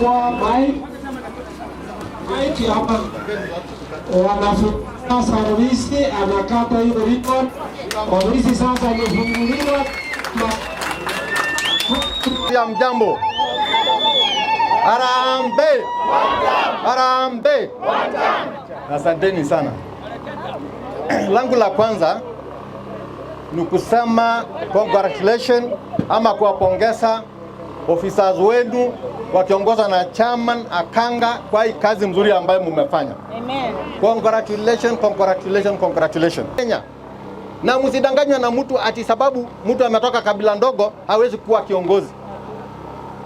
Kwa Mike hapa sasa Orisi anakata hiyo ribbon. Orisi sasa amefunguliwa. Ya mjambo. Harambee! Harambee! Asanteni sana. Langu la kwanza ni kusema congratulation ama kuwapongeza officers wenu wakiongozwa na Chairman Akanga kwa hii kazi mzuri ambayo mumefanya. Amen. Congratulations, congratulations, congratulations. Kenya. Na msidanganywe na mtu ati sababu mtu ametoka kabila ndogo hawezi kuwa kiongozi.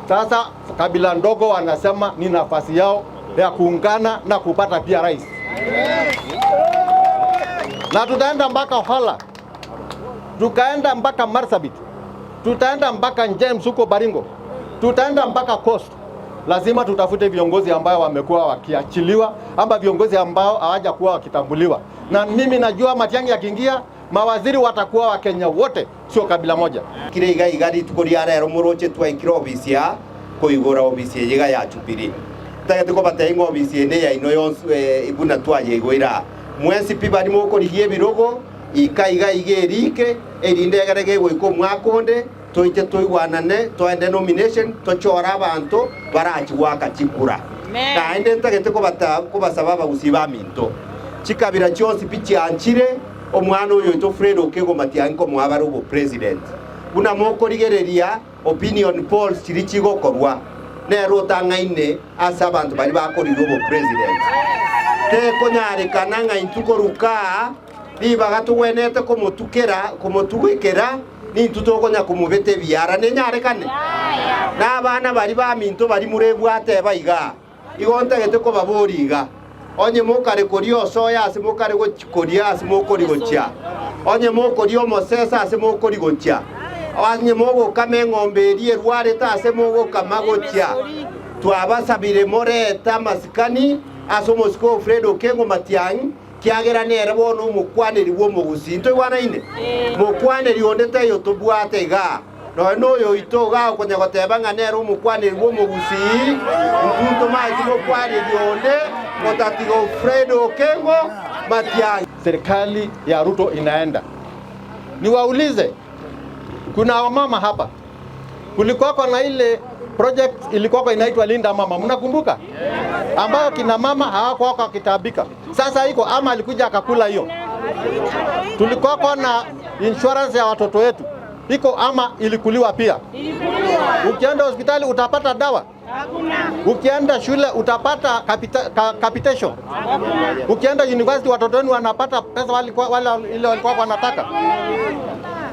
Sasa kabila ndogo wanasema ni nafasi yao ya kuungana na kupata pia rais. Na tutaenda mpaka Hola, tukaenda mpaka Marsabit, tutaenda mpaka James huko Baringo, tutaenda mpaka Coast. Lazima tutafute viongozi ambao wamekuwa wakiachiliwa ama viongozi ambao hawajakuwa wakitambuliwa. Na mimi najua Matiang'i akiingia, mawaziri watakuwa Wakenya wote, sio kabila moja. Kire iga iga rituko ria rero muroche twaikire ofisi ya kuigura ofisi iga ya Jubilee tagete kobatei ng'a ofisi ene yaino yonsi ibuna twayeigwira mwensi pi bari mokorigia ebirogo ika iga iga erike erinde egere gegoika omwaka onde toite toigwanane toende nomination tochore abanto barachi gwaka chikura naende ntagete kobasaba abagusi ba minto chikabira chionsi pi chianchire omwana oyo oito Fred Okengo Matiang'i komwabare obo president buna mokorigereria opinion polls chiri chigokorwa nero otang'aine ase abanto bari bakorire obo president tekonyarekana ng'a intwe koruka ribaga togwenete komotukera komotugekera nintwe tokonya komobeta ebiara nenyarekane na abana bari ba minto bari murebwate baiga igo ntagete kobabori iga onye mokare koria osoya ase mokare gochikoria ase mokori gochia onye mokoria omosesa ase mokori gochia onye mogokama eng'ombe eria erwarete ase mogokama gochia twabasabire morete amasikani ase omosiko Fred Okengo Matiang'i kiagera nere bono omokwaneri bwa omogusi ntoigwanaine mokwaneri onde taiyo tobwate iga noe noyo oito iga okonya goteba ng'a nere omokwaneri bwa omogusi ntunto maeti mokwaneri onde otatiga Fred Okengo Matiang'i. Serikali ya Ruto inaenda. Niwaulize, kuna wamama hapa, kulikuwa na ile project ilikuwa inaitwa Linda Mama, mnakumbuka? Ambayo kina mama hawakuwa wakitabika. Sasa iko ama alikuja akakula hiyo. Tulikuwa na insurance ya watoto wetu iko ama ilikuliwa pia. Ukienda hospitali utapata dawa. Ukienda shule utapata capitation. Ukienda university watoto wenu wanapata pesa wale ile walikuwa wanataka.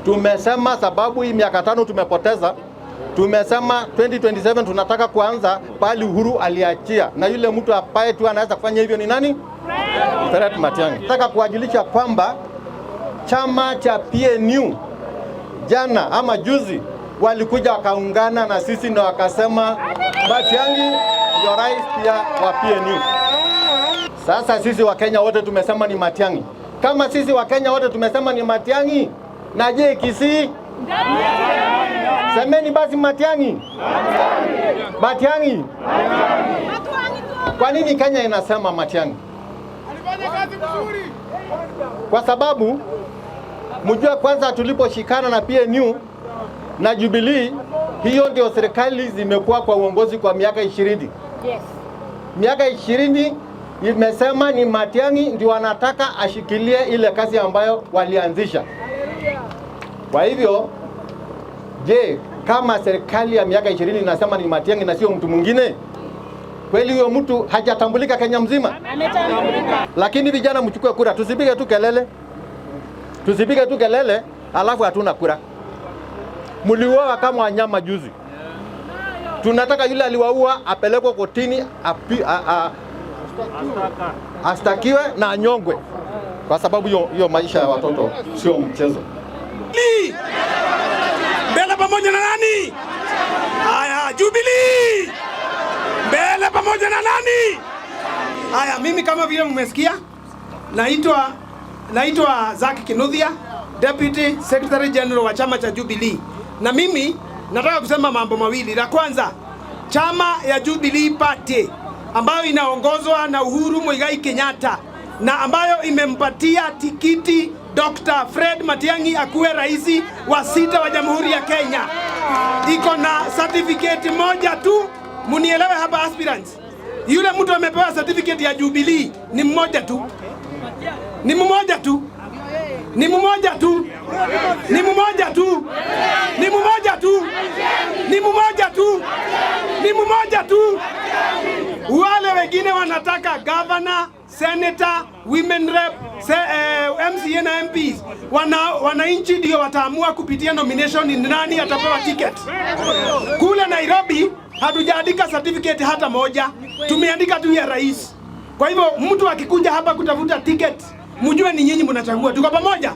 Tumesema sababu hii miaka 5 tumepoteza. Tumesema 2027 tunataka kuanza pali Uhuru aliachia, na yule mtu ambaye tu anaweza kufanya hivyo ni nani? Fred Matiang'i. Nataka kuwajulisha kwamba chama cha PNU jana ama juzi walikuja wakaungana na sisi na wakasema Matiang'i ndio rais pia wa PNU. Sasa sisi Wakenya wote tumesema ni Matiang'i. Kama sisi Wakenya wote tumesema ni Matiang'i, na je Kisii? Semeni basi Matiang'i. Matiang'i. Kwa nini Kenya inasema Matiang'i? Kwa sababu mjue kwanza tuliposhikana na PNU na Jubilee, hiyo ndio serikali zimekuwa kwa uongozi kwa miaka 20. Yes. Miaka 20 imesema ni Matiang'i ndio anataka ashikilie ile kazi ambayo walianzisha. Kwa hivyo, je, kama serikali ya miaka 20 inasema ni Matiang'i na sio mtu mwingine, kweli huyo mtu hajatambulika Kenya mzima? Ametambulika. Lakini vijana mchukue kura, tusipige tu kelele. Tusipige tu kelele alafu hatuna kura. Mliuawa kama wanyama juzi. Tunataka yule aliwaua apelekwe kotini, astakiwe na anyongwe, kwa sababu hiyo maisha ya watoto sio mchezo. Mbele pamoja na nani? Haya, Jubilee. Mbele pamoja na nani? Haya, mimi kama vile mmesikia, naitwa Zack Kinuthia, Deputy Secretary General wa chama cha Jubilee. Na mimi nataka kusema mambo mawili. La kwanza, Chama ya Jubilee Party ambayo inaongozwa na Uhuru Muigai Kenyatta na ambayo imempatia tikiti Dr. Fred Matiang'i akuwe rais wa sita wa Jamhuri ya Kenya, iko na certificate moja tu. Munielewe hapa aspirants, yule mtu amepewa certificate ya Jubilee ni mmoja tu, ni mmoja tu, ni mmoja tu, ni mmoja tu, ni mmoja tu, ni mmoja tu, ni mmoja tu. Wale wengine wanataka governor, senator, women rep, MCA na MPs. Wananchi ndio wataamua kupitia nomination ni nani atapewa ticket. Kule Nairobi hatujaandika certificate hata moja, tumeandika tu ya rais. Kwa hivyo mtu akikuja hapa kutafuta ticket, mjue ni nyinyi mnachagua. Tuko pamoja?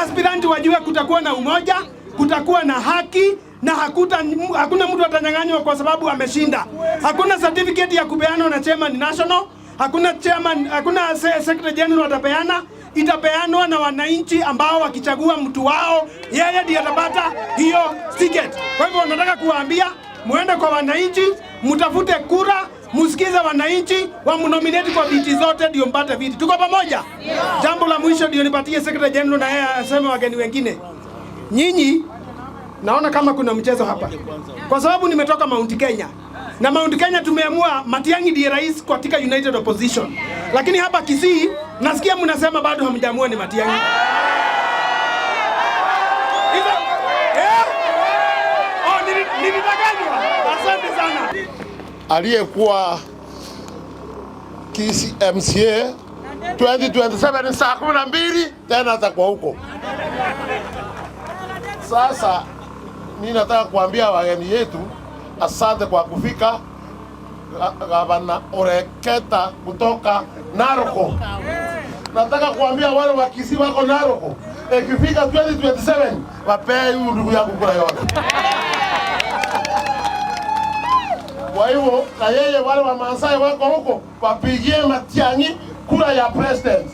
Aspirant wajue kutakuwa na umoja, kutakuwa na haki na hakuna mtu atanyang'anywa kwa sababu ameshinda. Hakuna certificate ya kupeanwa na chairman national, hakuna chairman, hakuna secretary general atapeana. Itapeanwa na wananchi ambao wakichagua mtu wao, yeye ndiye atapata hiyo ticket. Kwa hivyo nataka kuwaambia muende kwa wananchi, mtafute kura, musikize wananchi, wamunominate kwa viti zote ndio mpate viti. Tuko pamoja? Jambo la mwisho ndio nipatie secretary general na yeye aseme wageni wengine. Nyinyi naona kama kuna mchezo hapa, kwa sababu nimetoka Mount Kenya na Mount Kenya tumeamua Matiang'i ndiye rais katika United Opposition, lakini hapa Kisii nasikia mnasema bado hamjaamua ni Matiang'i. Eh? Oh, nilidanganywa. Asante sana. Aliyekuwa Kisii MCA 2027 saa 12 tena atakuwa huko. Sasa mimi nataka kuambia wageni yetu asante kwa kufika. Gavana Oreketa kutoka Naroko. Nataka kuambia wale wa Kisii wako Naroko, ikifika 2027 wapee huyu ndugu yangu kura yote. Kwa hivyo na yeye wale wa Maasai wako huko wapigie Matiang'i kura ya president.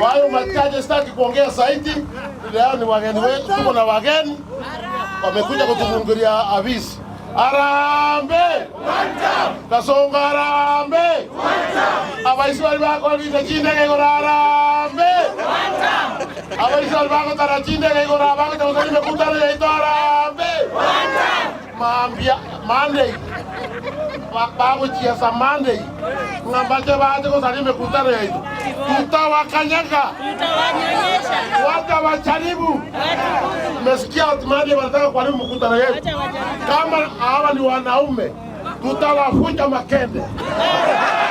Kwa hiyo machache sitaki kuongea zaidi. Leo ni wageni wetu, tuko na wageni wamekuja kutufungulia afisi. Harambee! Kasongo harambee! Abaisi bali bako lita chindege gora harambee! Abaisi bali bako tara chindege gora bako tara mekutano ya ito harambee! Mambia Monday bago chiesa Monday ngambache baje kusali mekutano ya ito tutawakanyaga, watawajaribu. Mmesikia Monday wanataka kuharibu mkutano yetu. Kama hawa ni wanaume, tutawafunja makende.